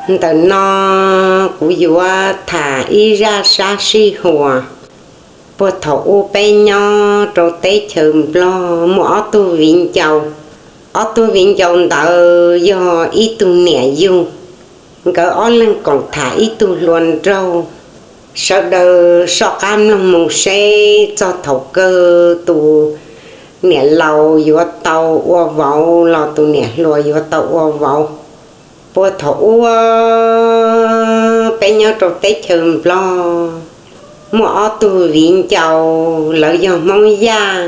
Ntawm no kuv yuav tham ib zaj sab sij huam. Puag thaum ub peb nyob rau teb chaws Nplog muaj ob tug viv ncaus. Ob tug viv ncaus ntawd yog ib tug niam yug, nkawd ob leeg koom tham ib tug hluas nraug. Sawv daws soj qab mloog mus seb txog thaum kawg tus niam laus yuav tau ua vauv los tus niam hluas yuav tau ua vauv. Puag thaum ub peb nyob rau teb chaws Nplog muaj ob tug viv ncaus, lawv yog Hmoob Yaj.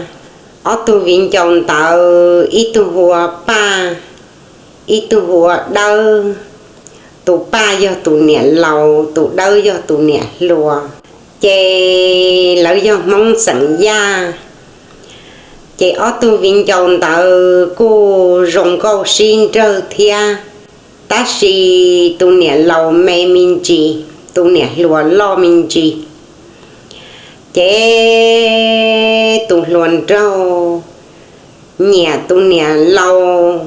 Ob tug viv ncaus ntawd ib tug hu ua Paj, ib tug hu ua Dawb. Tus Paj yog tus niam laus, tus Dawb yog tus niam hluas. Ces lawv yog Hmoob xeem Yaj. Ces ob tug viv ncaus ntawd kuj zoo nkauj sib nrawg thiab, tab sis tus niam laus me me ntsis, tus niam hluas loj me ntsis. Ces tus hluas nraug nyiam tus niam laus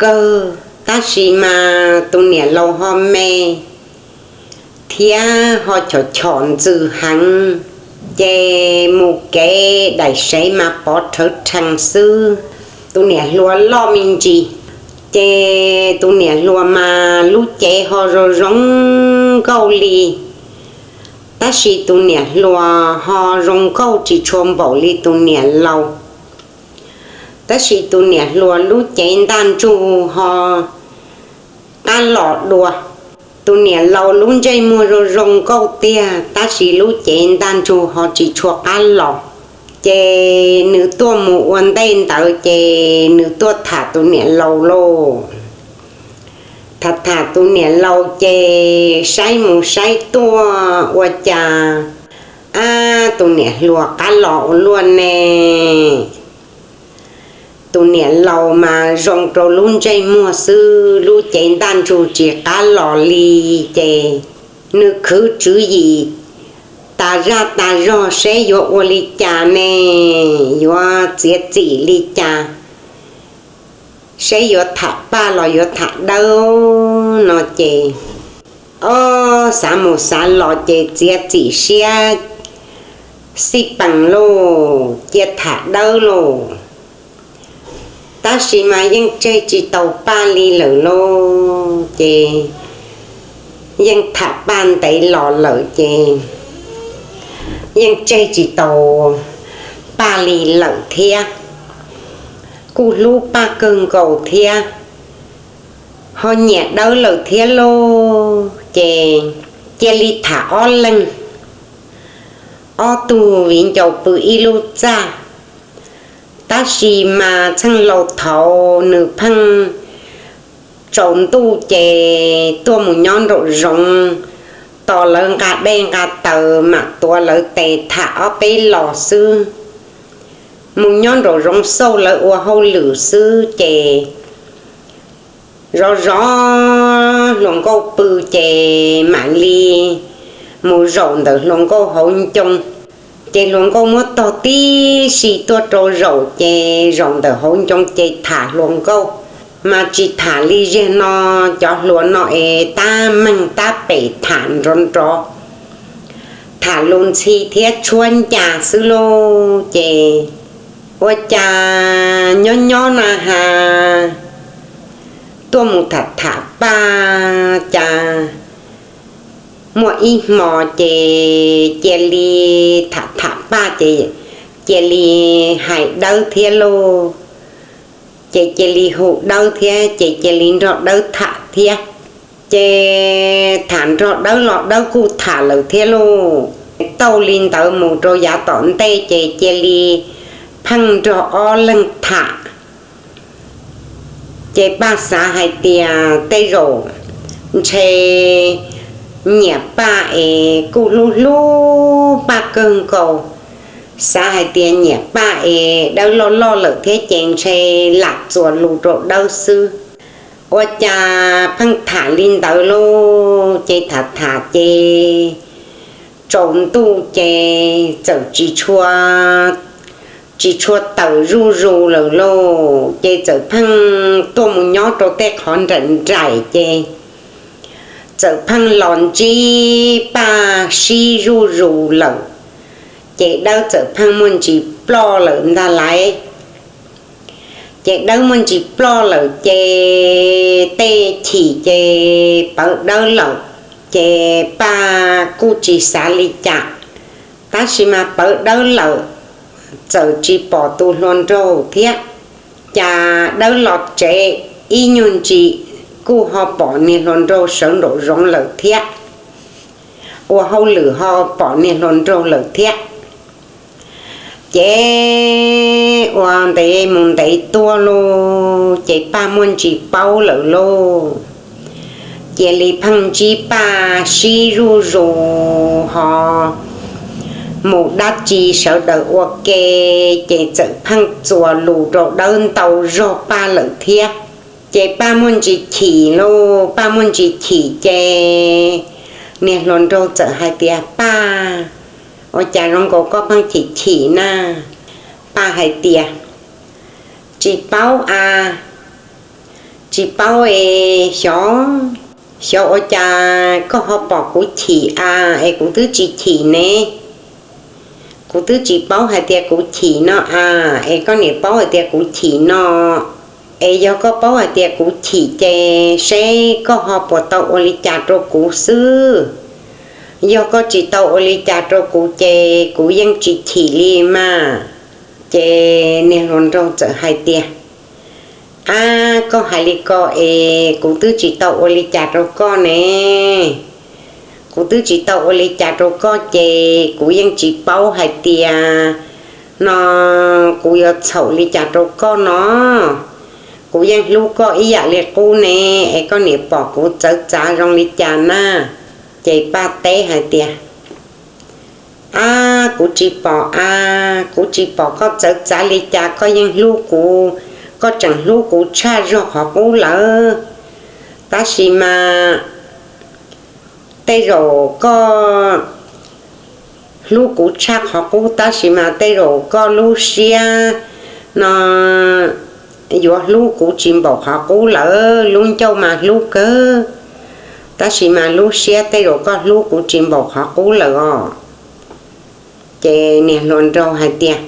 kawg, tab sis mas tus niam laus ho me thiab ho chom chom ntxws heev, ces mus kev daim sev mas pov rhawv rhees xwb. Tus niam hluas loj me ntsis, ces tus niam hluas mas lub cev ho zoo zoo nkauj li, tab sis tus niam hluas ho zoo nkauj tsis tshua npaum li tus niam laus. Tab sis tus niam hluas lub cev ntaj ntsug ho qab los dua. Tus niam laus lub ntsej muag zoo zoo nkauj tiag, tab sis lub cev ntaj ntsug ho tsis tshua qab los. Ces nws tuaj mus ua ntej ntawd, ces nws tuaj tham tus niam laus lauj. Tham tham tus niam laus ces saib mus saib tuaj ua cas, ab, tus niam hluas qab los ua luaj ne. Tus niam laus mas zoo rau lub ntsej muag xwb, lub cev ntaj ntsug tsis qab los li. Ces nws khwv tswv yim tas zaj tas zog seb yuav ua li cas ne, yuav txiav txim li cas, seb yuav tham Paj los yuav tham Dawb no ces, ob, xav mus xav los ces txiav txim siab xij peem lauj, cia tham Dawb lauj. Tab sis mas yeej tseg tsis tau Paj li lawm lauj, ces yeej tham Paj ntev los lawm ces yeej tseg tsis tau Paj li lawm thiab. Kuj hlub Paj kawg nkaus thiab, ho nyiam Dawb lawm thiab lauj, ces cia li tham ob leeg. Ob tug viv ncaus pw ib lub txaj, tab sis mas txheej laus thaud nws pheej tsaus ntuj ces tuaj mus nyob nraum zoov, tos lawv nqa dej nqa taws mam tuav lawv tes tham ob peb los xwb. Mus nyob nraum zoov xauj lawv ua hauj lwm xwb ces zov zov hluas nkauj pw ces mam li mus zaum ntawm hluas nkauj hauv ncoo. Ces hluas nkauj muab tog tib si tuaj rau zaum ces zaum ntawm hauv ncoo ces tham hluas nkauj, mas tsis tham li ziag no, cov hluas no es tab meeg tab pem tham nrov nrov, tham lus ntxhi thiab tshuab ncas xwb lauj. Ces ua cas nyob nyob na has tuaj mus tham tham Paj cas muaj ib hmo ces cia li tham tham Paj ces cia li hais Dawb thiab lauj. Ces cia li hu Dawb thiab ces cia li nrog Dawb tham thiab. Ces tham nrog Dawb los Dawb kuj tham lawm thiab lauj. Tau li ntawd mus rau yav tom ntej ces cia li pheej nrog ob leeg tham. Ces Paj xav hais tias tej zaum ntshe nyiam Paj es kuj hlub hlub Paj kawg nkaus. Xav hais tias nyiam Paj es Dawb loj loj lawm thiab ces ntshe lam txuas lus rau Dawb xwb. Ua cas pheej tham li ntawd lauj, ces tham tham ces tsaus ntuj ces txawm tsis tshua, tsis tshua tawm zuj zus lawm lauj, ces txawm pheej tuaj mus nyob rau tej qhov nraim nraim ces txawm pheej los ntsib Paj sib zuj zus lawm, ces Dawb txawm pheej muaj ntsis ploj lawm ntag lauj. Ces Dawb muaj ntsis ploj lawm ces tej chim ces pawv Dawb lawm, ces Paj kuj tsis xav li cas, tab sis mas pawv Dawb lawm txawm tsis pom tus hluas nraug thiab. Cas Dawb los tsev ib nyuag ntsis kuj ho pom niag hluas nraug sawv nraum zoov lawm thiab, ua hauj lwm ho pom niag hluas nraug lawm thiab. Ces ua ntev mus ntev tuaj lauj, ces Paj muaj ntsis paub lawm lauj. Cia li pheej ntsib Paj sib zuj zus ho mus dab tsi sawv daws ua ke, ces txawm pheej txuas lus rau Dawb ntau zog Paj lawm thiab. Ces Paj muaj ntsis chim lauj, Paj muaj ntsis chim ces niag hluas nraug txawm hais tias, Paj, ua cas zoo nkaus koj pheej chim chim na? Paj hais tias, Tsis paub a, tsis paub es xyov, xyov ua cas koj ho pom kuv chim a, es kuv twb tsis chim ne. Kuv twb tsis paub hais tias kuv chim no a, es koj niam paub hais tias kuv chim no. Es yog koj paub hais tias kuv chim ces seb koj ho puas tau ua li cas rau kuv xwb. Yog koj tsis tau ua li cas rau kuv ces kuv yeej tsis chim li mas. Ces niag hluas nraug txawm hais tias, Ab, koj hais li ko es kuv twb tsis tau ua li cas rau koj ne. Kuv twb tsis tau ua li cas rau koj ces kuv yeej tsis paub hais tias no kuv yuav txhaum li cas rau koj no. Kuv yeej hlub koj ib yam li qub ne, es koj niam pom kuv txawv txav zoo li cas na? Ces Paj teb hais tias, Ab, kuv tsis pom a, kuv tsis pom koj txawv txav li cas, koj yeej hlub kuv, koj tseem hlub kuv tshaj zog qhov qub lawm. Tab sis mas tej zaum koj hlub kuv tshaj qhov qub, tab sis mas tej zaum koj lub siab no yuav hlub kuv tsis npaum qhov qub lawm. Lub ncauj mas hlub kawg, tab sis mas lub siab tej zaum koj hlub kuv tsis npaum qhov qub lawm os. Ces niag hluas nraug hais tias,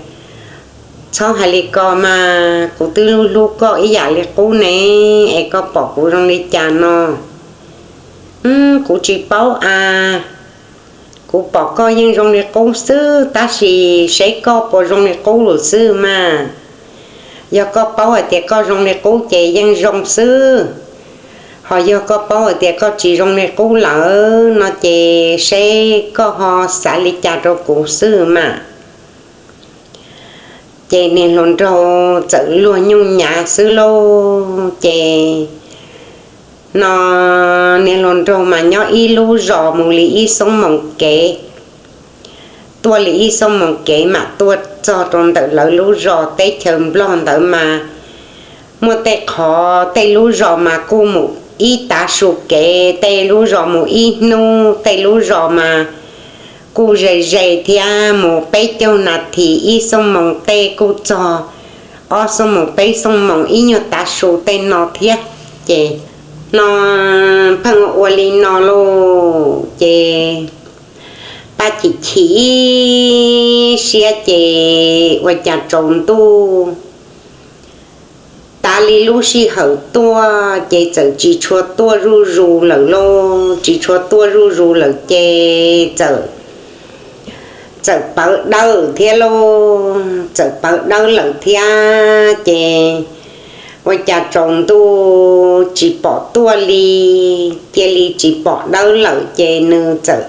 Txhob hais li ko mas, kuv twb hlub koj ib yam li qub ne, es koj pom kuv zoo li cas no? Kuv tsis paub a, kuv pom koj yeej zoo li qub xwb, tab sis seb koj puas zoo li qub lawm xwb mas. Yog koj paub hais tias koj zoo li qub ces yeej zoo xwb, ho yog koj paub hais tias koj tsis zoo li qub lawm no ces seb koj ho xav li cas rau kuv xwb mas. Ces niag hluas nraug txawm luag nyooj nyav xwb lauj. Ces no niag hluas nraug mas nyob ib lub zos mus li ib xuab moos kev, tuaj li ib xuab moos kev mam tuaj txog rau ntawm lawv lub zos teb chaws Nplog ntawd mas muaj tej qhov tej lub zos mas kuj mus ib tav su kev, tej lub zos mus ib hnub, tej lub zos mas kuj ze ze thiab, mus peb caug nas this ib xuab moos tej kuj txog, ob xuab moos peb xuab moos ib nyuag tav su tej no thiab. Ces no pheej ua li no lauj, ces Paj chim chim siab ces ua cas tsaus ntuj tas li lub sij hawm tuaj ces txawm tsis tshua tuaj zuj zus lawm lauj, tsis tshua tuaj zuj zus lawm ces txawm txawm pawv dawb thiab lauj, txawm pawv dawb lawm thiab ces ua cas tsaus ntuj tsis pom tuaj li, cia li tsis pom dawb lawm ces nws txawm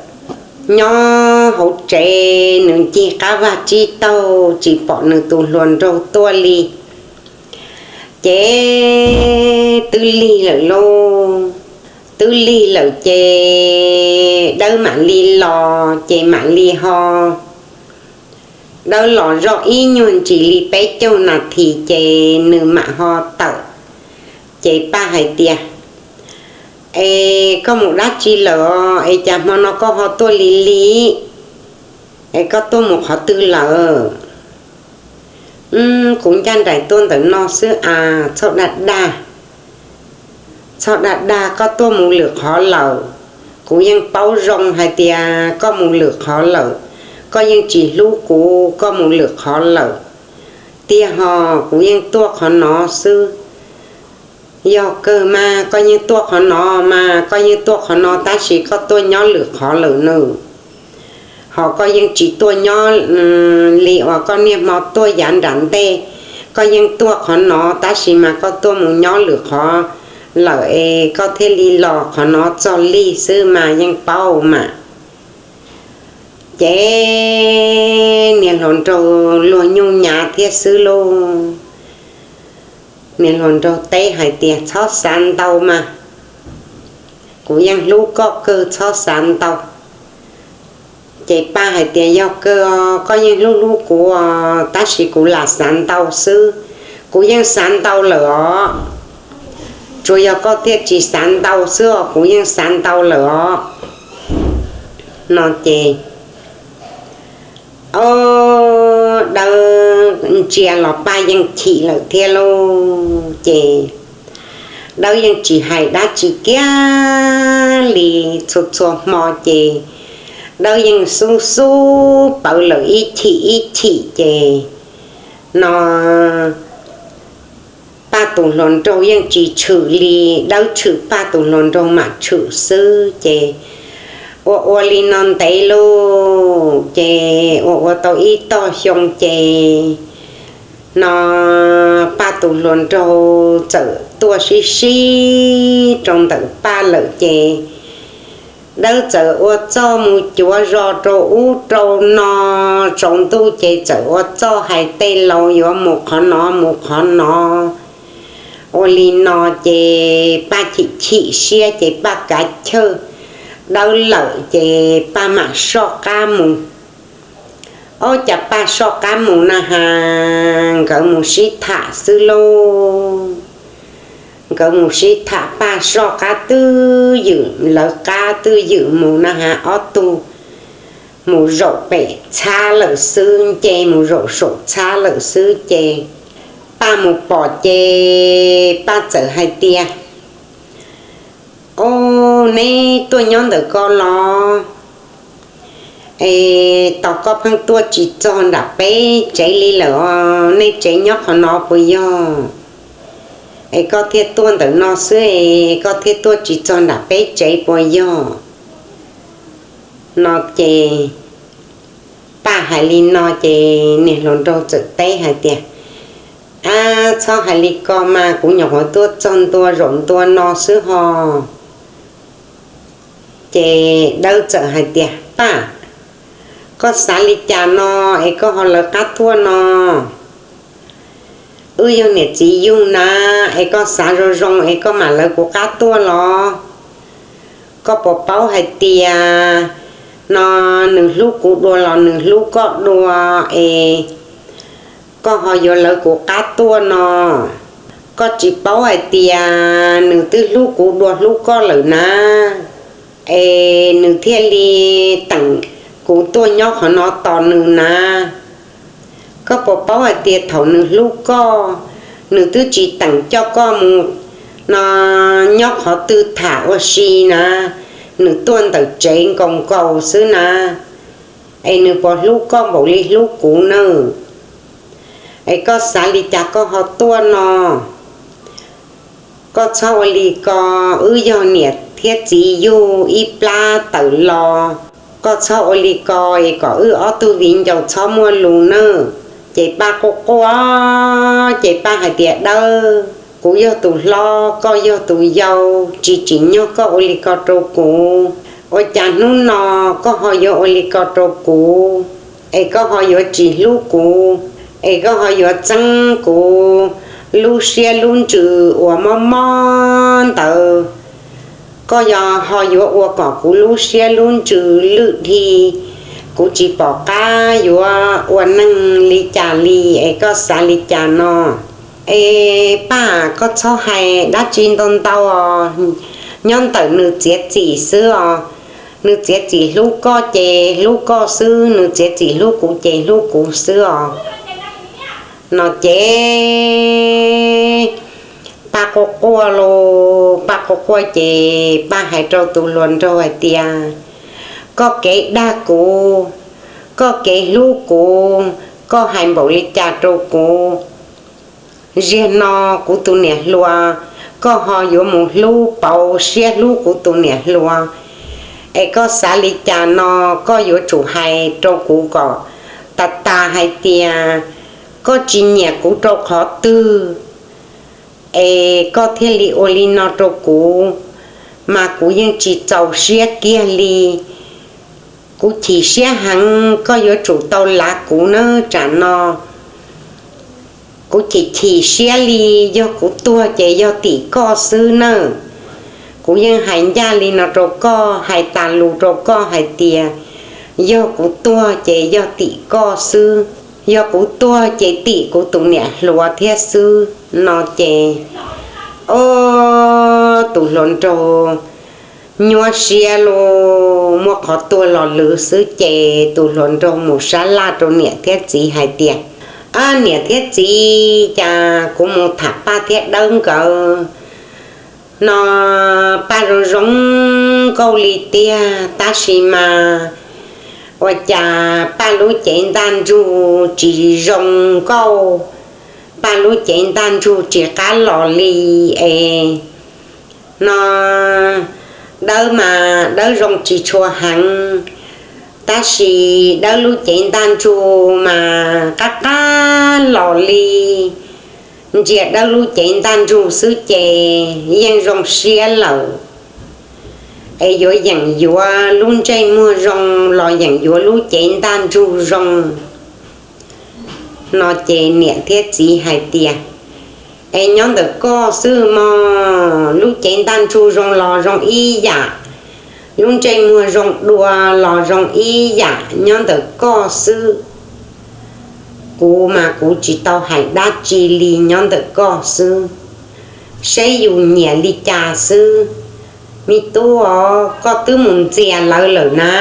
nyob hauv tsev, nws ncig qab vaj tsib taug tsis pom nws tus hluas nraug tuaj li. Ces twb lig lawm lauj, twb lig lawm ces dawb mam li los ces mam li ho, dawb los zoj ib nyuag ntsis li peb caug nas this ces nws mam ho tawm. Ces Paj hais tias, Es koj mus dab tsi lawm os, es cas hmo no koj ho tuaj li li? Es koj tuaj mus qhov twg lawm? Kuv ncaj nraim tuaj ntawm no xwb as, txhob dag dag, txhob dag dag, koj tuaj mus lwm qhov lawm. Kuv yeej paub zoo hais tias koj mus lwm qhov lawm, koj yeej tsis hlub kuv, koj mus lwm qhov lawm tiag ho, kuv yeej tuaj qhov no xwb. Yog kawg mas, koj yeej tuaj qhov no mas, koj yeej tuaj qhov no tab sis koj tuaj nyob lwm qhov lawm nawb. Ho koj yeej tsis tuaj nyob li uas koj niaj hmo tuaj yav nram ntej, koj yeej tuaj qhov no tab sis mas koj tuaj mus nyob lwm qhov lawm es koj thiaj li los qhov no txog lig xwb mas yeej paub mas. Ces niag hluas nraug luag nyuj nyav thiab xwb lauj. Niag hluas nraug teb hais tias, txhob xav ntau mas, kuv yeej hlub koj kawg, txhob xav ntau. Ces Paj hais tias, yog kawg, koj yeej hlub hlub kuv os, tab sis kuv lam xav ntau xwb. Kuv yeej xav ntau lawm os, tsuas yog koj thiaj tsis xav ntau xwb os, kuv yeej xav ntau lawm os. No ces, o, Dawb ntsia los Paj yeej chim lawm thiab lauj. Ces Dawb yeej tsis hais dab tsi kiag li, txhua txhua hmo ces Dawb yeej xub xub pawv lawm ib chim ib chim ces no Paj tus hluas nraug yeej tsis tshwm li, Dawb tshwm Paj tus hluas nraug mam tshwm xwb. Ces ua ua li no ntev lauj, ces ua ua tau ib tog xyoo ces no Paj tus hluas nraug txawm tuaj sib sib rau ntawm Paj lawm ces Dawb txawm ua txuj mus cuav zos rau ub rau no, tsaus ntuj ces txawm ua txuj hais tej laus yuav mus qhov no mus qhov no. Ua li no ces Paj chim chim siab ces Paj kav chawj Dawb lawm ces Paj mam soj qab mus. Ob, cas Paj soj qab mus na has, nkawd mus sib tham xwb lauj. Nkawd mus sib tham, Paj soj qab twj ywm, lawv qab twj ywm mus na has, ob tug mus zaum pem txhab lawm xwb, nce mus zaum saum txhab lawm xwb ces Paj mus pom ces Paj txawm hais tias, o, neb tuaj nyob ntawm ko los? Es tos koj pheej tuaj tsis txog nram peb tsev li lawm os, nej tsev nyob qhov no puas yog? Es koj thiaj tuaj ntawm no xwb es koj thiaj tuaj tsis txog nram peb tsev puas yog? No ces Paj hais li no ces niag hluas nraug txawm teb hais tias, ab, txhob hais li ko mas, kuv nyuam qhuav tuaj txog ntua zaum ntua no xwb ho. Ces Dawb txawm hais tias, Paj, koj xav li cas no es koj ho lawv qab tuaj no? Wb yog niam txiv yug na, es koj xav zoo zoo es koj mam lawv kuv qab tuaj los? Koj puas paub hais tias no nws hlub kuv dua los nws hlub koj dua es koj ho yuav lawv kuv qab tuaj no? Koj tsis paub hais tias nws twb hlub kuv dua hlub koj lawm na, es nws thiaj li teem kuv tuaj nyob qhov no tos nws na. Koj puas paub hais tias thaum nws hlub koj, nws twb tsis teem coj koj mus no nyob qhov twg tham ua si na, nws tuaj ntawm tsev nkaus nkaus xwb na. Es nws puas hlub koj npaum li hlub kuv nawb? Es koj xav li cas koj ho tuaj no? Koj txhob ua li ko, wb yog niam thiab txiv yug ib plab tawm los, koj txhob ua li ko es kom wb ob tug viv ncaus txhob muaj lus nawb. Ces Paj quaj quaj, ces Paj hais tias, Dawb, kuv yog tus hlob, koj yog tus yau, tsis tsim nyog koj ua li ko rau kuv. Ua cas hnub no koj ho yuav ua li ko rau kuv, es koj ho yuav tsis hlub kuv, es koj ho yuav txeeb kuv lub siab lub ntsws uas mob mob ntawd? Koj yog ho yuav ua kom kuv lub siab lub ntsws lwj dhi, kuv tsis pom qab yuav ua neeg li cas li, es koj xav li cas no? Es Paj, koj txhob hais dab tsi ntau ntau os, nyob ntawm nws txiav txim xwb os. Nws txiav txim hlub koj ces hlub koj xwb, nws txiav txim hlub kuv ces hlub kuv xwb os. No ces Paj quaj quaj los, Paj quaj quaj ces Paj hais rau tus hluas nraug hais tias, koj kev dag kuv, koj kev hlub kuv, koj hais npaum li cas rau kuv? Ziag no kuv tus niam hluas, koj ho yuav mus hlub pauv siab hlub kuv tus niam hluas, es koj xav li cas no? Koj yuav tsum hais rau kuv kom tas tas hais tias koj tsis nyiam kuv rau qhov twg, es koj thiaj li ua li no rau kuv, mas kuv yeej tsis txaus siab kiag li. Kuv chim siab heev, koj yuav tsum tau lav kuv nawb tsam no. Kuv chim chim siab li, yog kuv tuag ces yog tim koj xwb nawb. Kuv yeej hais ncaj li no rau koj, hais tas lus rau koj hais tias, yog kuv tuag ces yog tim koj xwb, yog kuv tuag ces tim kuv tus niam hluas thiab xwb no ces, o, tus hluas nraug nyuaj siab los muaj qhov tuag los lwv xwb ces tus hluas nraug mus sab laj rau niam thiab txiv hais tias, ab, niam thiab txiv, cas kuv mus tham Paj thiab Dawb nkawd no, Paj zoo zoo nkauj li tiag, tab sis mas ua cas Paj lub cev ntaj ntsug tsis zoo nkauj, Paj lub cev ntaj ntsug tsis qab los li es no, Dawb mas Dawb zoo tsis tshua heev, tab sis Dawb lub cev ntaj ntsug mas qab qab los li. Ntsia Dawb lub cev ntaj ntsug xwb ces yeej zoo siab lawm, es yuav yeem yuav lub ntsej muag zoo los yeem yuav lub cev ntaj ntsug zoo no ces niam thiab txiv hais tias, es nyob ntawm koj xwb mog, lub cev ntaj ntsug zoo los zoo ib yam, lub ntsej muag zoo dua los zoo ib yam, nyob ntawm koj xwb. Kuv mas kuv tsis tau hais dab tsi li, nyob ntawm koj xwb, seb yus nyiam li cas xwb. Me tub os, koj twb mus ntxias lawv lawm na,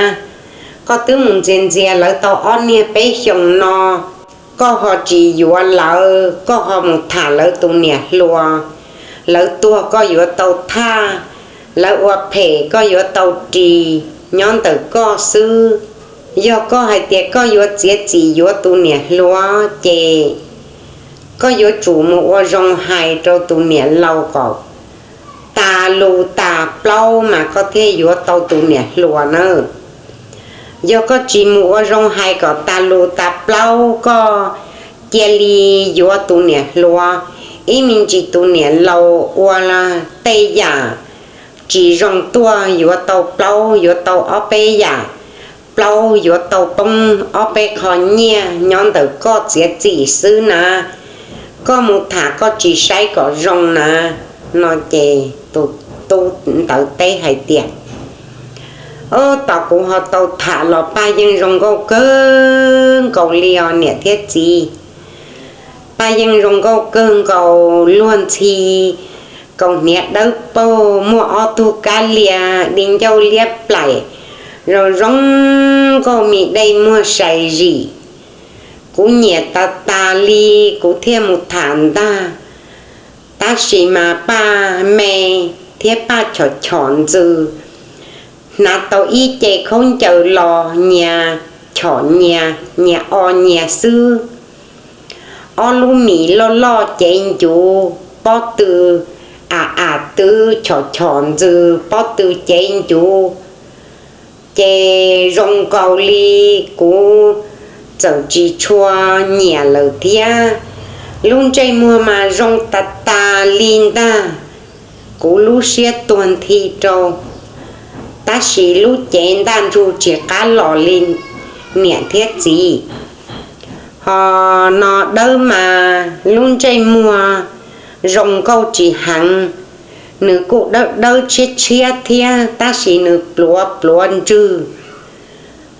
koj twb mus ntxias ntxias lawv tau ob niag peb xyoos no, koj ho tsis yuav lawv, koj ho mus tham lawv tus niam hluas, lawv tuag koj yuav tau thaj, lawv ua phem koj yuav tau ris, nyob ntawm koj xwb. Yog koj hais tias koj yuav txiav txim yuav tus niam hluas ces koj yuav tsum mus ua zoo hais rau tus niam laus kom tas lus tas plaub mas koj thiaj yuav tau tus niam hluas nawb. Yog koj tsis mus ua zoo hais kom tas lus tas plaub, koj cia li yuav tus niam hluas, ib me ntsis tus niam laus ua tej yam tsis zoo tuaj yuav tau plaub, yuav tau ob peb yam, plaub yuav tau poob ob peb qho nyiaj, nyob ntawm koj txiav txim xwb na. Koj mus tham koj tsis saib kom zoo na. No ces tus tub ntawd teb hais tias, o, tos kuv ho tau tham los Paj yeej zoo nkauj kawg nkaus li os niam thiab txiv. Paj yeej zoo nkauj kawg nkaus, luag ntxhi kaus hniav dawb paug, muaj ob tug kab lia di ncauj liab plaim, zoo zoo nkauj, me dej muag sai zim. Kuv nyiam tas tas li, kuv thiaj mus tham ntag. Tab sis mas Paj me thiab Paj chom chom ntxws, hnav tau ib ce khaub ncaws los nyias chom nyias, nyias o nyias xwb. Ob lub mis loj loj cev ncuv pob tw, a a twv chom chom ntxws pob tw cev ncuv, ces zoo nkaus li kuv txawm tsis tshua nyiam lawm thiab. Lub ntsej muag mas zoo tas tas li ntag. Kuv lub siab tuag nthi rau, tab sis lub cev ntaj ntsug tsis qab los li niam thiab txiv. Ho no Dawb mas lub ntsej muag zoo nkauj tsis heev, nws kuj dawb dawb tshiab tshiab thiab, tab sis nws pluav pluav ntswg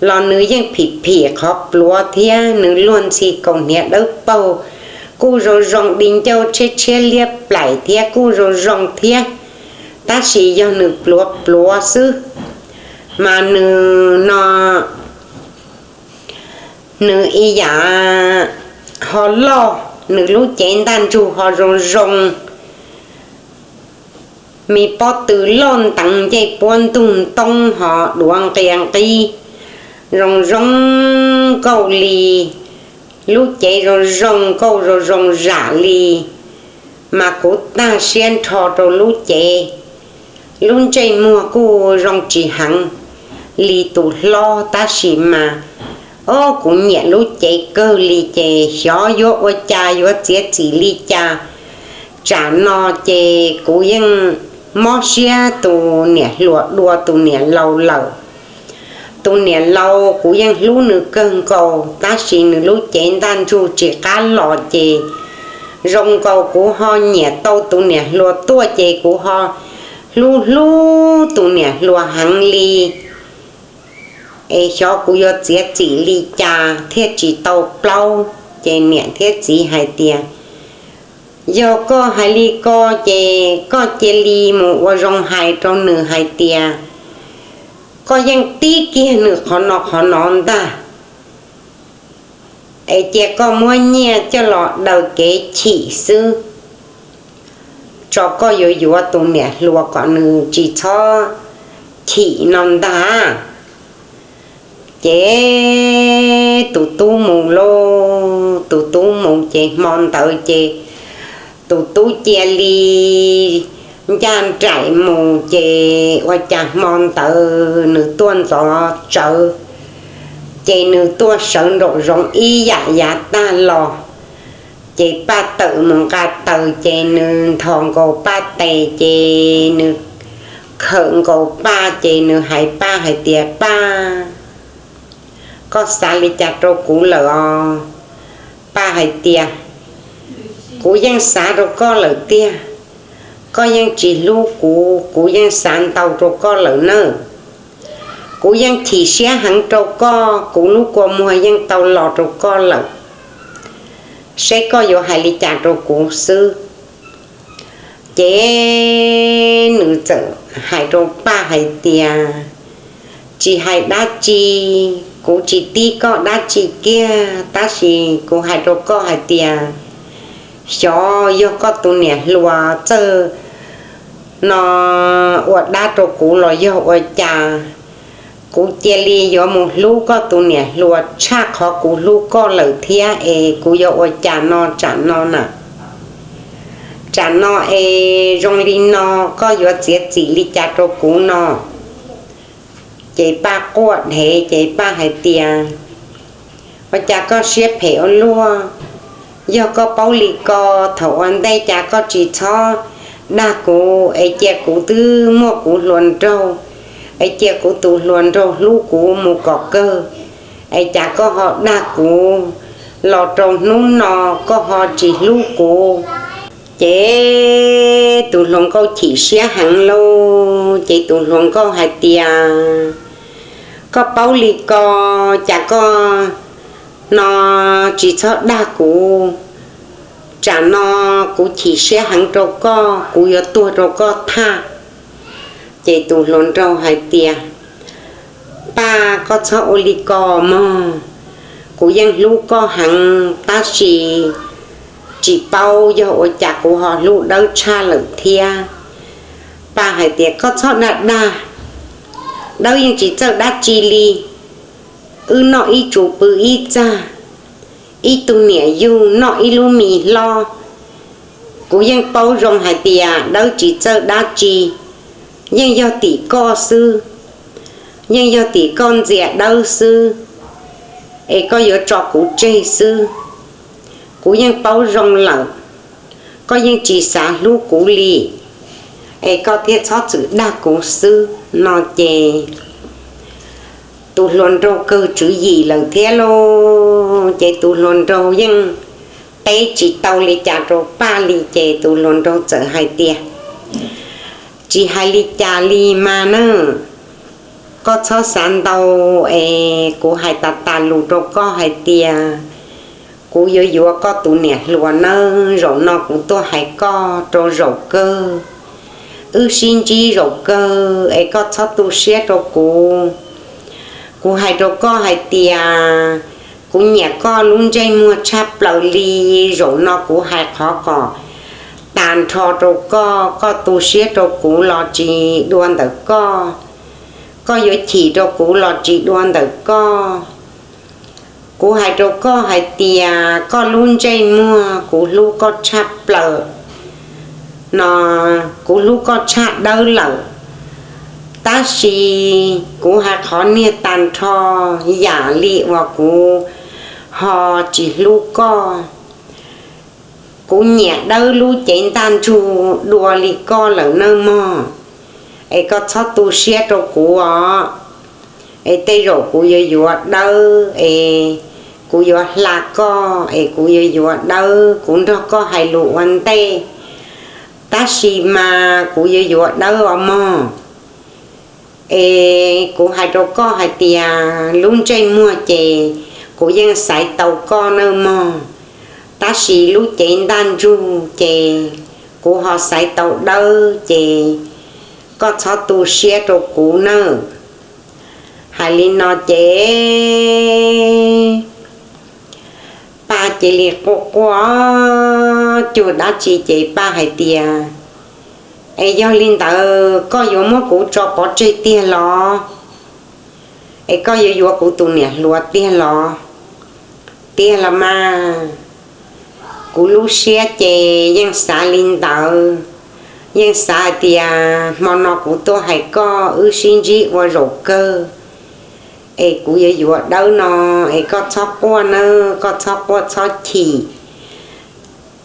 los nws yeej phim phim qhov pluav thiab, nws luag ntxhi kaus hniav dawb paug, kuj zoo zoo di ncauj tshiab tshiab liab plaim thiab kuj zoo zoo thiab, tab sis yog nws pluav pluav xwb mas nws no nws ib yam ho loj, nws lub cev ntaj ntsug ho zoo zoo, me pob tw loj nteev ncej puab ntug ntoob ho duav nqia nqib, zoo zoo nkauj li, lub cev zoo zoo nkauj zoo zoo zam li, mas kuv tag siab nrho rau lub cev. Lub ntsej muag kuj zoo tsis heev li tus hlob tab sis mas, ob, kuv nyiam lub cev kawg li ces xyov yuav ua cas yuav txiav txim li cas. Tsam no ces kuv yeej mob siab tus niam hluas dua tus niam laus lawm. Tus niam laus kuv yeej hlub nws kawg nkaus tab sis nws lub cev ntaj ntsug tsis qab los ces zoo nkaus kuv ho nyiam tau tus niam hluas tuaj ces kuv ho hlub hlub tus niam hluas heev li. Es xyov kuv yuav txiav txim li cas thiaj tsis tau plaub. Ces niam thiab txiv hais tias, yog koj hais li ko ces koj cia li mus ua zoo hais rau nws hais tias koj yeej tib kiag nws qhov no qhov no ntag, es cia koj muab nyiaj coj los daws kev chim xwb, tso koj yuav yuav tus niam hluas kom nws tsis txhob chim no ntag. Ces tus tub mus lauj, tus tub mus ces hmo ntawd ces tus tub cia li ncaj nraim mus ces ua cas hmo ntawd nws tuaj ntxov tsawv, ces nws tuaj sawv nraum zoov ib yam yav tag los, ces Paj tawm mus nqa taws ces nws nthos nkaus Paj tes ces nws khawm nkaus Paj ces nws hais Paj hais tias, Paj, koj xav li cas rau kuv lawm os? Paj hais tias, kuv yeej xav rau koj lawm tiag, koj yeej tsis hlub kuv, kuv yeej xav ntau rau koj lawm nawb. Kuv yeej chim siab heev rau koj, kuv lub kua muag yeej tau los rau koj lawm, seb koj yuav hais li cas rau kuv xwb. Ces nws txawm hais rau Paj hais tias, tsis hais dab tsi, kuv tsis tib koj dab tsi kiag tab sis kuv hais rau koj hais tias, xyov yog koj tus niam hluas txawj no ua dab rau kuv los yog ua cas, kuv cia li yuav mus hlub koj tus niam hluas tshaj qhov kuv hlub koj lawm thiab es kuv yuav ua cas no tsam no na? Tsam no es zoo li no, koj yuav txiav txim li cas rau kuv no? Ces Paj quaj dhev ces Paj hais tias, ua cas koj siab phem ua luaj? Yog koj paub li ko, thaum ua ntej cas koj tsis txhob dag kuv es cia kuv twb muaj kuv hluas nraug, es cia kuv tus hluas nraug hlub kuv mus kom kawg, es cas koj ho dag kuv los rau hnub no koj ho tsis hlub kuv? Ces tus hluas nkauj chim siab heev lauj, ces tus hluas nkauj hais tias, koj paub li ko, cas koj no tsis txhob dag kuv, tsam no kuv chim siab heev rau koj, kuv yuav tuag rau koj thaj. Ces tus hluas nraug hais tias, Paj, koj txhob ua li ko mog, kuv yeej hlub koj heev tab sis tsis paub yog ua cas kuv ho hlub Dawb tshaj lawm thiab. Paj hais tias, koj txhob dag dag, Dawb yeej tsis txawj dab tsi li, wb noj ib tsu pw ib txaj, ib tug niam yug noj ib lub mis hlob. Kuv yeej paub zoo hais tias Dawb tsis txawj dab tsi, yeej yog tim koj xwb, yeej yog tim koj ntxias Dawb xwb, es koj yuav tso kuv tseg xwb. Kuv yeej paub zoo lawm, koj yeej tsis xav hlub kuv li, es koj thiaj txhob txwm dag kuv xwb no ces tus hluas nraug kawg tswv yim lawm thiab lauj, ces tus hluas nraug yeej teb tsis tau li cas rau Paj li ces tus hluas nraug txawm hais tias, tsis hais li cas li mas nawb, koj txhob xav ntau es kuv hais tas tas lus rau koj hais tias kuv yuav yuav koj tus niam hluas nawb, zaum no kuv tuaj hais koj rau zaum kawg, wb sib ntsib zaum kawg es koj txhob tu siab rau kuv. Kuv hais rau koj hais tias kuv nyiam koj lub ntsej muag tshaj plaws li, zaum no kuv hais qhov kom tag nrho rau koj, koj tu siab rau kuv los tsis dua ntawm koj, koj yuav chim rau kuv los tsis dua ntawm koj. Kuv hais rau koj hais tias koj lub ntsej muag kuv hlub koj tshaj plaws no, kuv hlub koj tshaj dawb lawm, tab sis kuv hais qhov niag tag nrho yam li uas kuv ho tsis hlub koj. Kuv nyiam dawb lub cev ntaj ntsug dua li koj lawm nawb mog. Es koj txhob tu siab rau kuv os. Es tej zaum kuv yuav yuav dawb es kuv yuav hla koj, es kuv yuav yuav dawb, kuv nrog koj hais lus ua ntej, tab sis mas kuv yuav yuav dawb os mog. Es kuv hais rau koj hais tias lub ntsej muag ces kuv yeej xaiv tau koj nawb mog, tab sis lub cev ntaj ntsug ces kuv ho xaiv tau dawb, ces koj txhob tu siab rau kuv nawb. Hais li no ces Paj cia li quaj quaj cuag dab tsi ces Paj hais tias, Es yog li ntawd koj yuav muab kuv tso pov tseg tiag los? Es koj yuav yuav kuv tus niam hluas tiag los? Tiag los mas. Kuv lub siab ces yeej xav li ntawd, yeej xav hais tias hmo no kuv tuaj hais koj wb sib ntsib ua zaum kawg, es kuv yuav yuav dawb no, es koj txhob quaj nawb, koj txhob quaj txhob chim.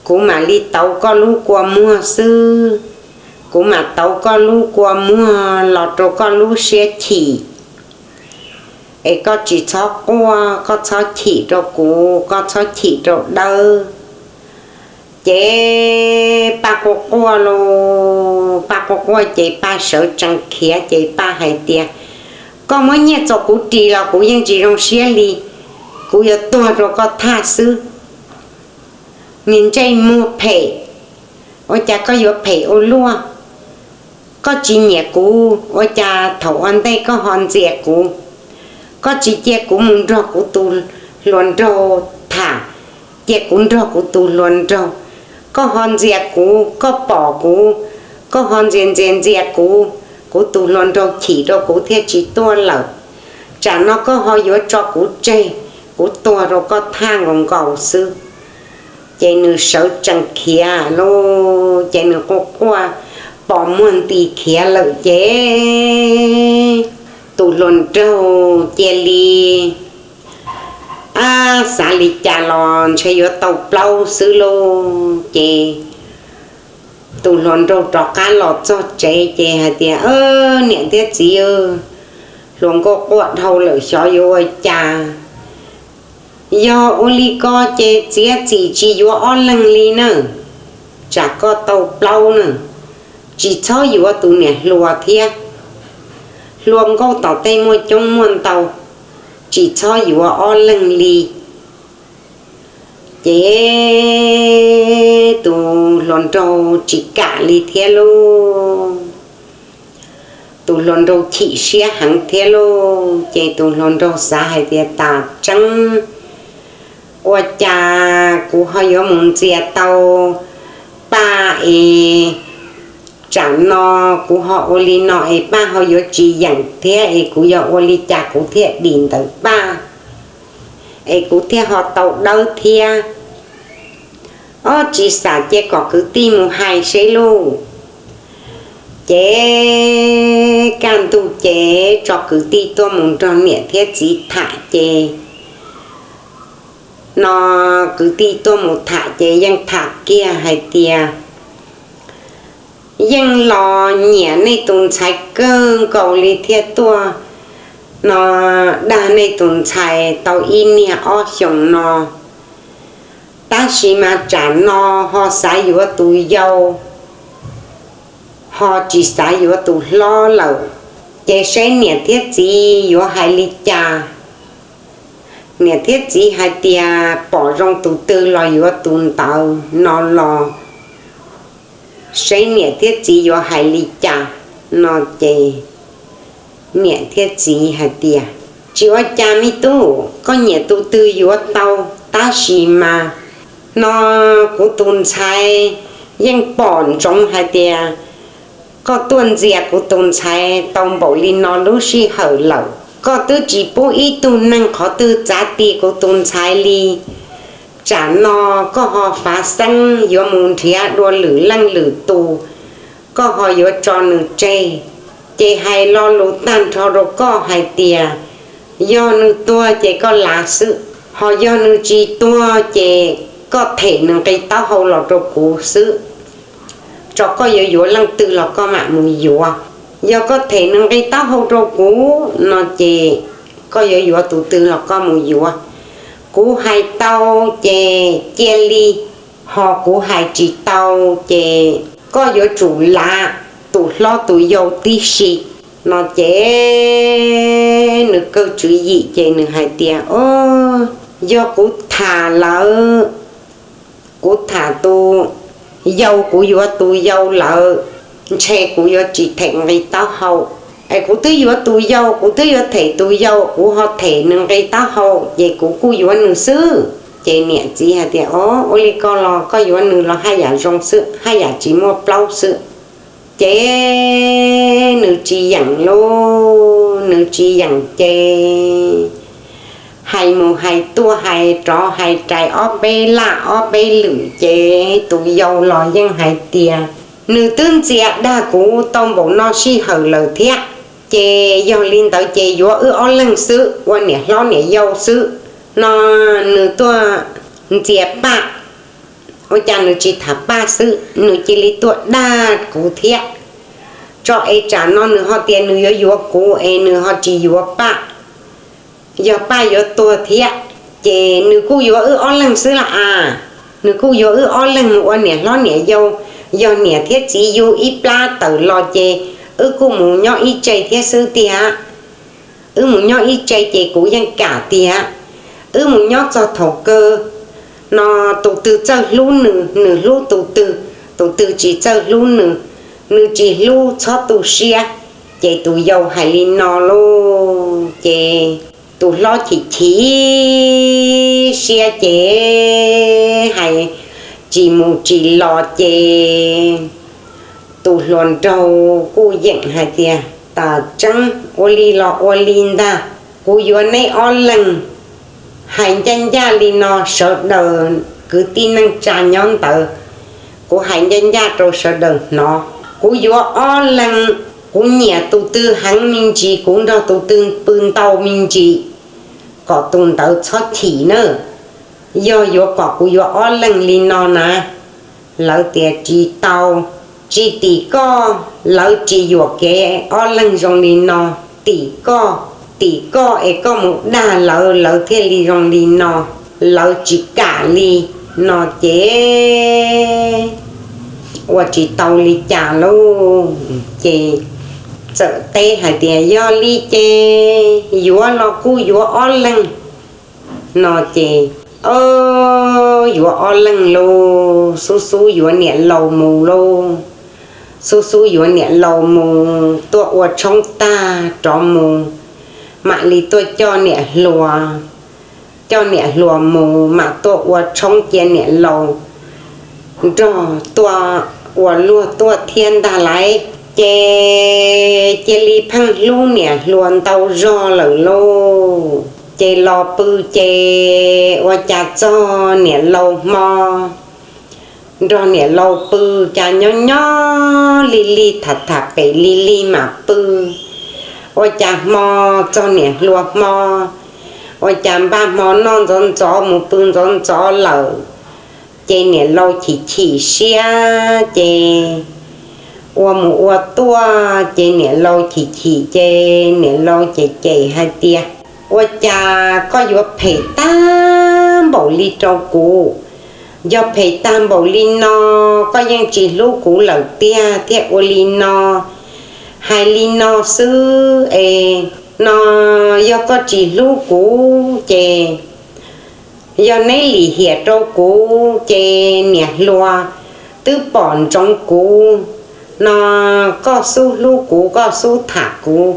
Kuv mam li tauv koj lub kua muag xwb, kuv mam tauv koj lub kua muag los rau koj lub siab chim. Es koj tsis txhob quaj, koj txhob chim rau kuv, koj txhob chim rau dawb. Ces Paj quaj quaj los, Paj quaj quaj ces Paj sawv tsees khiav ces Paj hais tias, Koj muab nyiaj txog kuv ris los kuv yeej tsis zoo siab li, kuv yuav tuag rau koj thaj xwb. Niag ntsej muag phem, ua cas koj yuav phem ua luaj? Koj tsis nyiam kuv ua cas thaum ua ntej koj ho ntxias kuv? Koj tsis cia kuv mus nrog kuv tus hluas nraug tham, cia kuv nrog kuv tus hluas nraug, koj ho ntxias kuv, koj pom kuv, koj ho ntxias ntxias ntxias kuv, kuv tus hluas nraug chim rau kuv thiaj tsis tuaj lawm. Tsam no koj ho yuav tso kuv tseg, kuv tuag rau koj thaj nkaus nkaus xwb. Ces nws sawv tsees khiav lauj, ces nws quaj quaj pos muag nti khiav lawm ces tus hluas nraug cia li, ab, xav li cas los ntshe yuav tau plaub xwb lauj. Ces tus hluas nraug rov qab los txog tsev ces hais tias, Niam thiab txiv, hluas nkauj quaj dhau lawm xyov yuav ua cas. Yog ua li ko ces txiav txim tsis yuav ob leeg li na, tsam koj tau plaub na. Tsis txhob yuav tus niam hluas thiab. Hluas nkauj tom tej muaj coob muaj ntau, tsis txhob yuav ob leeg li. Ces tus hluas nraug tsis kam li thiab lauj. Tus hluas nraug chim siab heev thiab lauj, ces tus hluas nraug xav hais tias, Tas tseeb, ua cas kuv ho yuav mus ntxias tau Paj es tsam no kuv ho ua li no es Paj ho yuav tsis yeem thiab es kuv yog ua li cas kuv thiaj dim ntawm Paj es kuv thiaj ho tau dawb thiab. Ob, tsis xam, cia kom kwv tij mus hais seb lauj. Ces kaj ntug ces tso kwv tij tuaj mus nrog niam thiab txiv tham ces no kwv tij tuaj mus tham ces yeej tham kiag hais tias, Yeej los nyiam nej tus ntxhais kawg nkaus li thiaj tuaj no dag nej tus ntxhais tau ib niag ob xyoos no, tab sis mas tsam no ho xav yuav tus yau, ho tsis xav yuav tus hlob lawm. Ces seb niam thiab txiv yuav hais li cas. Niam thiab txiv hais tias pom zoo tus twg los yuav tus ntawd no los, seb niam thiab txiv yuav hais li cas no. Ces niam thiab txiv hais tias, Tsis ua cas me tub, koj nyiam tus twg yuav tau, tab sis mas no kuv tus ntxhais yeej pom ntsoov hais tias koj tuaj ntxias kuv tus ntxhais tau npaum li no lub sij hawm lawm, koj twb tsis pub ib tug neeg qhov twg txav ti kuv tus ntxhais li. Tsam no koj ho fav xeeb yuav mus nrhiav dua lwm leej lwm tus, koj ho yuav tso nws tseg. Ces hais lo lus tag nrho rau koj hais tias yog nws tuag ces koj lav xwb, ho yog nws tsis tuag ces koj them nws nqi taub hau los rau kuv xwb. Tso koj yuav yuav leej twg los koj mam mus yuav. Yog koj them nws nqi taub hau rau kuv no ces koj yuav yuav tus twg los koj mus yuav. Kuv hais tau ces cia li, ho kuv hais tsis tau ces koj yuav tsum lav tus hlob tus yau tib si no ces nws kawg tswv yim ces nws hais tias, o, yog kuv tham lawm, kuv tham tus yau, kuv yuav tus yau lawm, ntshe kuv yuav tsis them nqi taub hau. Es kuv twb yuav tus yau, kuv twb yuav them tus yau, kuv ho them nws nqi taub hau ces kuv kuj yuav nws xwb. Ces niam txiv hais tias, o, ua li ko los koj yuav nws los haj yam zoo xwb, haj yam tsis muaj plaub xwb. Ces nws tsis yeem lauj, nws tsis yeem ces hais mus hais tuaj hais rov hais rais ob peb laj ob peb lwm ces tus yau los yeej hais tias, nws twb ntxias dag kuv tau npaum no sij hawm lawm thiab, ces yog li ntawd ces yuav wb ob leeg xwb, ua niam hlob niam yau xwb no. Nws tuaj ntxias Paj, ua cas nws tsis tham Paj xwb, nws cia li tuaj dag kuv thiab. Tso es tsam no nws ho tias nws yuav yuav kuv es nws ho tsis yuav Paj. Yog Paj yuav tuag thiab ces nws kuj yuav wb ob leeg xwb las as. Nws kuj yuav wb ob leeg mus ua niam hlob niam yau, yog niam thiab txiv yug ib plab tawm los ces wb kuj mus nyob ib tse thiab xwb tiag. Wb mus nyob ib tse ces kuv yeej kam tiag. Wb mus nyob txog thaum kawg no, tus twg txawj hlub nws, nws hlub tus twg, tus twg tsis txawj hlub nws, nws tsis hlub txhob tu siab. Ces tus yau hais li no lauj ces tus hlob chim chim siab ces hais tsis mus tsis los ces tus hluas nraug kuj yeem hais tias, tam tseeb ua li los ua li ntag, kuv yuav neb ob leeg. Hais ncaj ncaj li no sawv daws kwv tij neej tsa nyob ntawd, kuv hais ncaj ncaj rau sawv daws hnov, kuv yuav ob leeg. Kuv nyiam tus twg heev me ntsis, kuv nrog tus twg pw ntau me ntsis, kom tus ntawd txhob chim na. Yog yuav kom kuv yuav ob leeg li no na, lawv tias tsis tau, tsis tim koj, lawv tsis yuam kev ob leeg zoo li no, tim koj, tim koj es koj mus dag lawv, lawv thiaj li zoo li no, lawv tsis kam li no ces ua tsis tau li cas lauj. Ces txawm teb hais tias yog li ces yuav los kuj yuav ob leeg no ces, o, yuav ob leeg lauj, xub xub yuav niam laus mus lauj. Xub xub yuav niam laus mus, tuaj ua tshoob tag rov mus, mam li tuaj coj niam hluas, coj niam hluas mus mam tuaj ua tshoob cia niam laus nrog tuaj ua luag tuaj thiab ntag lauj. Ces cia li pheej hlub niam hluas ntau zog lawm lauj. Ces los pw ces ua cas txog niam laus hmo, nrog niam laus pw, cas nyob nyob lig lig tham tham pem lig lig mam pw. Ua cas hmo txog niam hluas hmo, ua cas npaj hmo noj ntxov ntxov mus pw ntxov ntxov lawm. Ces niam laus chim chim siab ces ua mus ua tuaj ces niam laus chim chim ces niam laus cem cem hais tias, ua cas koj yuav phem tag npaum li rau kuv? Yog phem tag npaum li no, koj yeej tsis hlub kuv lawm tiag thiaj ua li no. Hais li no xwb es no, yog koj tsis hlub kuv ces yog neb lim hiam rau kuv ces niam hluas twb pom ntsoov kuv no, koj xub hlub kuv, koj xub tham kuv,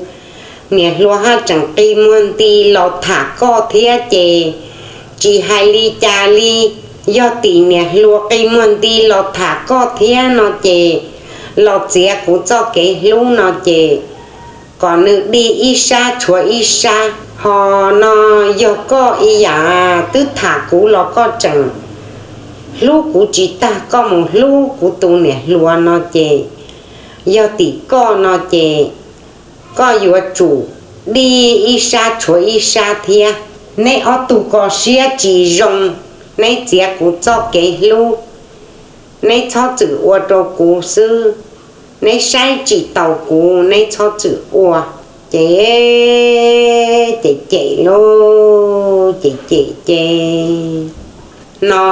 niam hluas haj tseem qi muag nti los tham koj thiab ces tsis hais li cas li. Yog tim niam hluas qi muag nti los tham koj thiab no ces, los txiav kuv txoj kev hlub no ces, kom nws dig ib sab tshuav ib sab. Ho no yog koj ib yam twb tham kuv los koj tseem hlub kuv tsis tag, koj mus hlub kuv tus niam hluas no ces, yog tim koj no ces, koj yuav tsum dig ib sab tshuav ib sab thiab. Neb ob tug ko siab tsis zoo, neb txiav kuv txoj kev hlub, neb txhob txwm ua rau kuv xwb. Neb saib tsis taus kuv, neb txhob txwm ua. Ces cem cem lauj, cem cem ces, no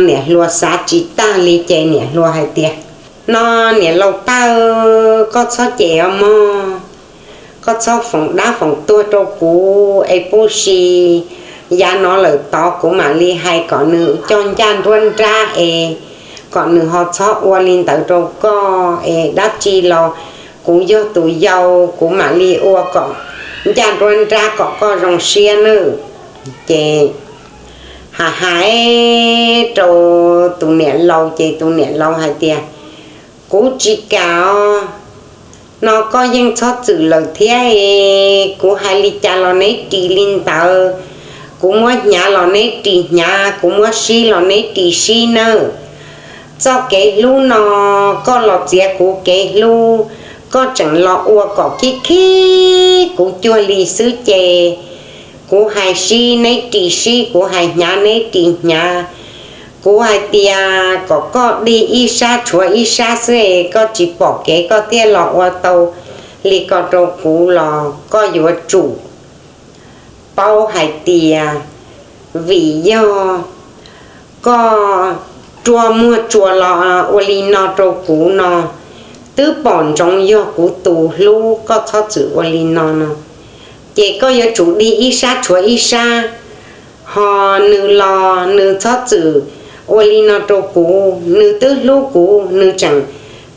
niam hluas xav tsis tag li ces niam hluas hais tias, no niam laus Paj, koj txhob cem os mog, koj txhob foom dab foom tuag rau kuv es pub si. Yav no lawm tod kuv mam li hais kom nws coj ncaj nruab nrab es kom nws ho txhob ua li ntawd rau koj es dab tsi los kuv yog tus yau, kuv mam li ua kom ncaj nruab nrab kom koj zoo siab nawb. Ces hais hais rau tus niam laus ces tus niam laus hais tias, kuv tsis kam os, no koj yeej txhob txwm lawm thiab es, kuv hais li cas los neb ris li ntawd, kuv muab hnyav los neb ris hnyav, kuv muab sib los neb ris sib nawb. Txoj kev hlub no, koj los txiav kuv kev hlub, koj tseem los ua kom khib khib kuv cuag li xwb ces, kuv hais sib neb ris sib, kuv hais hnyav neb ris hnyav. Kuv hais tias kom koj dig ib sab tshuav ib sab xwb es koj tsis pom kev koj thiaj los ua tau li ko rau kuv los koj yuav tsum paub hais tias, vim yog koj rua muag tsuas los ua li no rau kuv no, twb pom ntsoov yog kuv tus hlub, koj txhob txwm ua li no no. Ces koj yuav tsum dig ib sab tshuav ib sab, ho nws los nws txhob txwm ua li no rau kuv, nws twb hlub kuv, nws tseem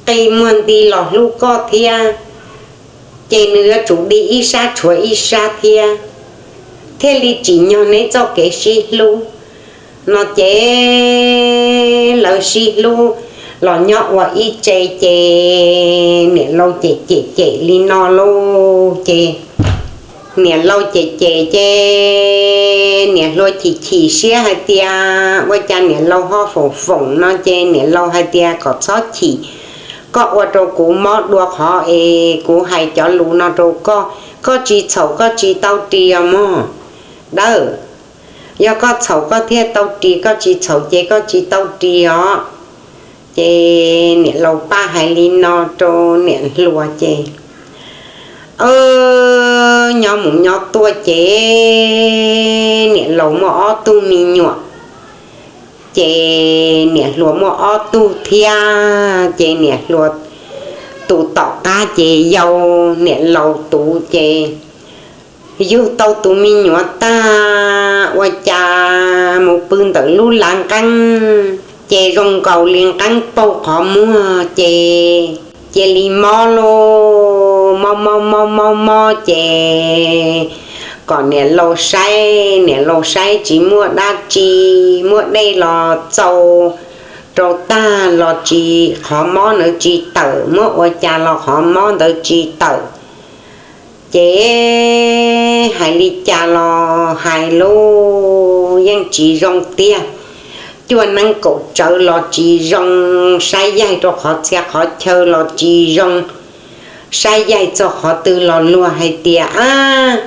qi muag nti los hlub koj thiab, ces nws yuav tsum dig ib sab tshuav ib sab thiab, thiaj li tsim nyog neb txoj kev sib hlub. No ces lawv sib hlub los nyob ua ib tse ces niam laus cem cem cem li no lauj ces niam laus cem cem ces niam hluas chim chim siab hais tias ua cas niam laus ho foom foom no ces niam laus hais tias kom txhob chim, koj ua rau kuv mob dua qhov es kuv hais cov lus no rau koj, koj tsis txhaum koj tsis tau ris os mog dawb. Yog koj txhaum koj thiaj tau ris, koj tsis txhaum ces koj tsis tau ris os. Ces niam laus Paj hais li no rau niam hluas ces, nyob mus nyob tuaj ces niam laus muaj ob tug me nyuam, ces niam hluas muaj ob tug thiab, ces niam hluas tus tom qab ces yau niam laus tus ces yug tau tus me nyuam tag ua cas mus pw ntawm lub lav nqeeb, ces zoo nkaus li nqeeb paug qhov muag ces cia li mob lauj, mob mob mob mob mob ces kom niam laus saib, niam laus saib tsis muaj dab tsi, muab dej los txaus rau tag los tsis, qhov mob ntawd tsis tawm, muab ua cas los qhov mob ntawd tsis tawm. Ces hais li cas los hais lauj, yeej tsis zoo tiag. Cuaj neeb kaum tsawv los tsis zoo, saib yaig rau qhov txhia qhov chaw los tsis zoo, saib yaig txog qhov twg los luag hais tias, ab,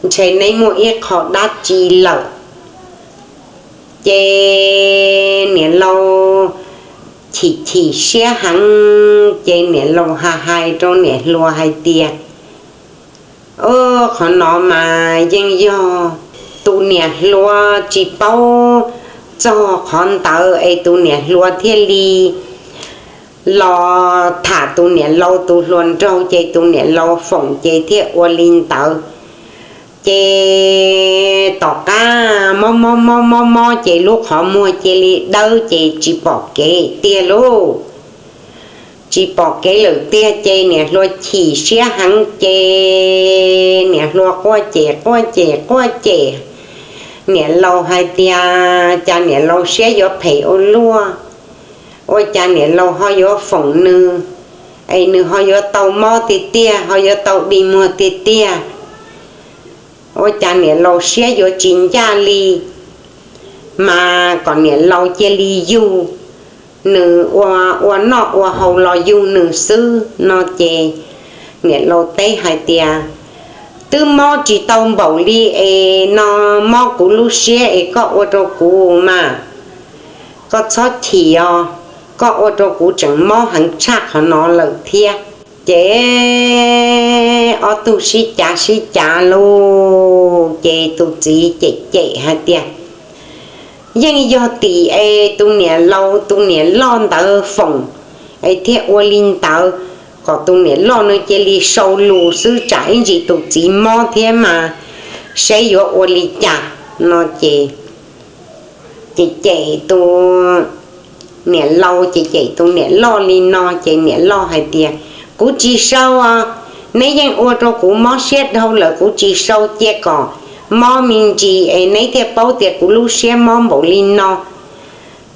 ntshe neb muaj ib qho dab tsi lawm. Ces niam laus chim chim siab heev, ces niam laus hais hais rau niam hluas hais tias, o, qhov no mas yeej yog tus niam hluas tsis paub txog qhov ntawd es tus niam hluas thiaj li los tham tus niam laus tus hluas nraug, ces tus niam laus foom ces thiaj ua li ntawd. Ces tom qab mob mob mob mob mob ces lub qhov muag cia li dawb ces tsis pom kev tiag lauj. Tsis pom kev lawm tiag ces niam hluas chim siab heev ces niam hluas quaj cem quaj cem quaj cem Niam laus hais tias cas niam laus siab yuav phem ua luaj, ua cas niam laus ho yuav foom nws, es nws ho yuav tau mob tiag tiag, ho yuav tau dig muag tiag tiag, ua cas niam laus siab yuav tsis ncaj li, mas kom niam laus cia li yug nws, ua, ua noj ua haus los yug nws xwb no ces niam laus teb hais tias, twb mob tsis tau npaum li es no mob kuv lub siab es koj ua rau kuv mas, koj txhob chim os, koj ua rau kuv tseem mob heev tshaj qhov no lawm thiab. Ces ob tug sib cav sib cav lauj, ces tus txiv cem cem hais tias, yeej yog tim es tus niam laus tus niam loj ntawd foom es thiaj ua li ntawd, kom tus niam loj no cia li sau lus xwb tsam ib ntsis tus txiv mob thiab mas seb yuav ua li cas no ces, ces cem tus niam laus, ces cem tus niam loj li no ces niam loj hais tias, kuv tsis sau, neb yeej ua rau kuv mob siab dhau lawm, kuv tsis sau, cia kom mob me ntsis es neb thiaj paub tias kuv lub siab mob npaum li no.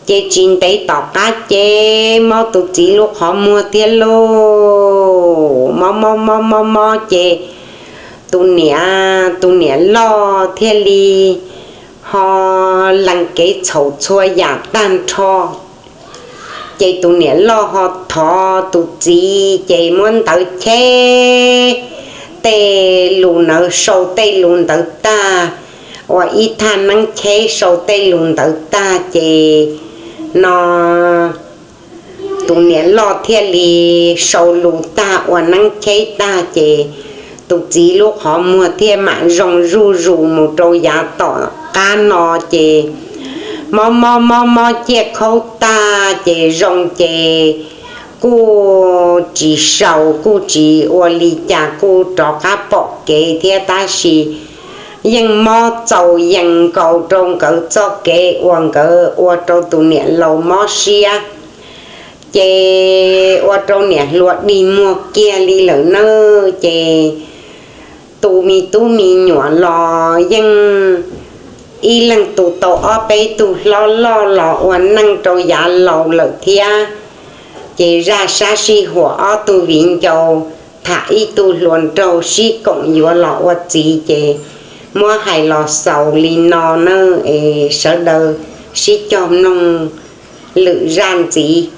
Ces tsis ntev tom qab ces mob tus txiv lub qhov muag thiab lauj, mob mob mob mob mob ces tus niam, tus niam loj thiaj li ho lees kev txhaum txhua yam tag nrho. Ces tus niam loj ho thov tus txiv ces muab ntawv cheb tej lus ntawd, sau tej lus ntawd tag, ua ib thaj neeb cheb sau tej lus ntawd tag ces no tus niam loj thiaj li sau lus tag ua neeb cheb tag ces tus txiv lub qhov muag thiaj mam zoo zuj zus mus rau yav tom qab no ces mob mob mob mob ciaj khaub tag ces zoo ces kuj tsis sau, kuj tsis ua li cas, kuj rov qab pom kev thiab, tab sis yeej mob txaus yees nkaus rau nkawd txoj kev uas nkawd ua rau tus niam laus mob siab. Ces ua rau niam hluas dig muag kiag li lawm nawb. Ces tus me tub me nyuam los yeej ib leej tus tau ob peb tug hlob loj los ua neej rau yav laus lawm thiab. Ces zaj sab sij huam ob tug viv ncaus tham ib tug hluas nraug sib koom yuav los ua txiv ces muab hais los xaus li no nawb. Es sawv daws sib cog mloog lwm zaj ntxiv.